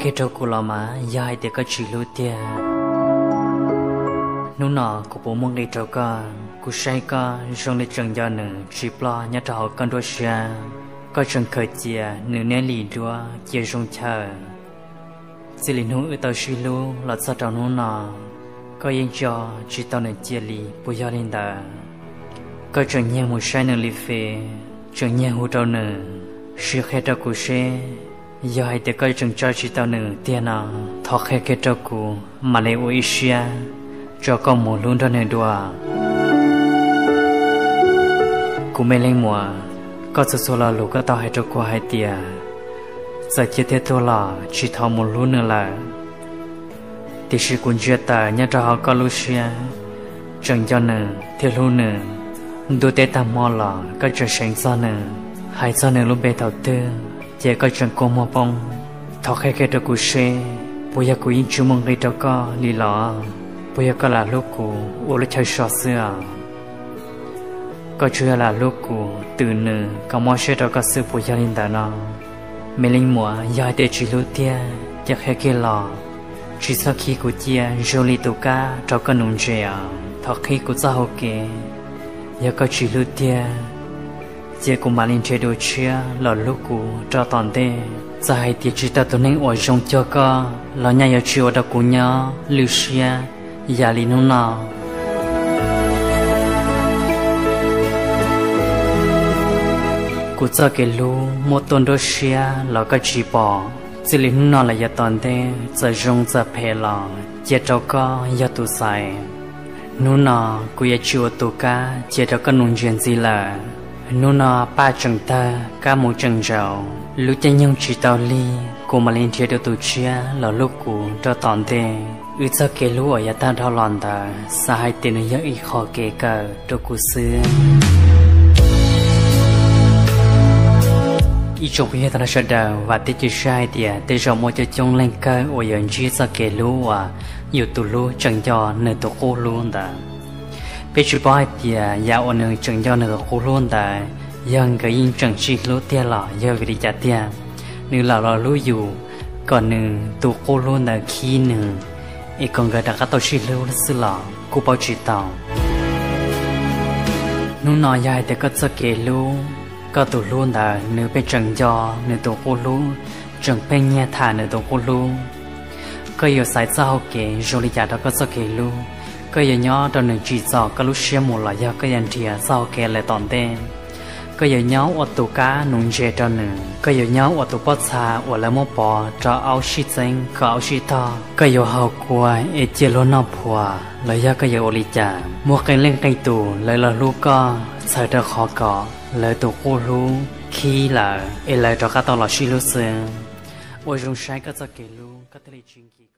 Qhia rau kuv los mas yog hais tias koj tsis hlub tiag, hnub no kuv puas muaj nqis rau koj? Kuv saib koj zoo li tseem nco nws tsis ploj nyob rau hauv koj nruab siab. Koj tseem khaws cia nws niaj li duab cia zoo chaw. Txij li hnub wb tau sib hlub los txog rau hnub no, koj yeej tso tsis tau nws cia li, puas yog li ntawd? Koj tseem nyiag mus saib nws li fes, tseem nyiag hu rau nws, sim qhia rau kuv seb yog hais tias koj tseem tso tsis tau nws tiag no, thov qhia kiag rau kuv mam li ua ib siab tso koj mus hlub nrog nws dua. Kuv me leej muam, koj txhua txhua lo lus koj tau hais rau kuv hais tias txawm ciaj thiab tuag los tsis thov mus hlub nws lawm. Tiam sis kuv ntsia tawm nyob rau hauv koj lub siab, tseem nco nws thiab hlub nws. Ntuj teb tag hmo los koj tseem seev txog nws, hais txog nws lub npe thaum twg ces koj tseem kua muag poob. Thov qhia kiag rau kuv seb puas yog kuv yeej tsis muaj nqis rau koj li los? Puas yog koj lam hlub kuv ua lub chaw so xwb os? Koj tsuas yog lam hlub kuv twm nws kom mob siab rau koj xwb, puas yog li ntawd no? Me leej muam, yog hais tias tsis hlub tiag ces qhia kiag los, tsis txhob khib kuv cia zoo li tus kab rau koj nuv ntses os. Thov qhib kuv txoj hau kev, yog koj tsis hlub tiag ces kuv mam li nrhiav dua tshiab los hlub kuv rau tom ntej. Txawm hais tias tsis tau tus neeg uas zoo cuag koj los nyaj yuav tsis ua rau kuv nyob lwj siab yam li hnub no. Kuv txoj kev hlub muaj tuaj nruab siab los koj tsis pom. Txij li hnub no los yav tom ntej txawm zoo txawm phem los cia rau koj yog tus xaiv. Hnub no kuv yuav tsis ua tus kab cia rau koj nuv ntses ntxiv lawm. Hnub no paj tseem tawg kab mus tseem ntsaus, lub caij nyoog tsis tau lig kuv mam li nrhiav dua tus tshiab los hlub kuv rau tom ntej. Wb txoj kev hlub uas yav tag dhau los ntawd xav hais tias nws yog ib qho kev kawm rau kuv xwb. Ib tsoom phooj ywg tag nrho sawv daws, vam thiab cia siab hais tias tej zaum muaj coob coob leej kawg uas yuav ntsib txoj kev hlub uas yus tus hlub tseem nco nws tus qub hlub ntawd. Peb tsis paub hais tias yam uas nws tseem nco nws tus qub hlub ntawd yog nkawd yeej tseem sib hlub tiag los yog vim li cas tiag. Nws lam los hlub yus kom nws tus qub hlub ntawd khib nws, es kom nkawd rov qab tau sib hlub xwb los kuj paub tsis tau. Hnub no yog hais tias koj txoj kev hlub, koj tus hlub ntawd nws pheej tseem nco nws tus qub hlub, tseem pheej nyiag tham nws tus qub hlub, koj yuav xaiv txoj hau kev zoo li cas rau koj txoj kev hlub? Koj yuav nyob rau nws tsim txom koj lub siab mus los yog koj yuav nrhiav txoj hau kev lawm tom ntej? Koj yuav nyob ua tus kab nuv ntses rau nws, koj yuav nyob ua tus pob txha uas lawv muab pov rau aub sib txeeb kom aub sib tog, koj yuav haus kua es cia luag noj phuas los yog koj yuav ua li cas? Muaj qee leej qee tus lawv los hlub koj txhawm rau qhov kom lawv tus qub hlub khib lawm es lawv rov qab tau los sib hlub xwb. Ua zoo saib koj txoj kev hlub koj thiaj li tsis nkim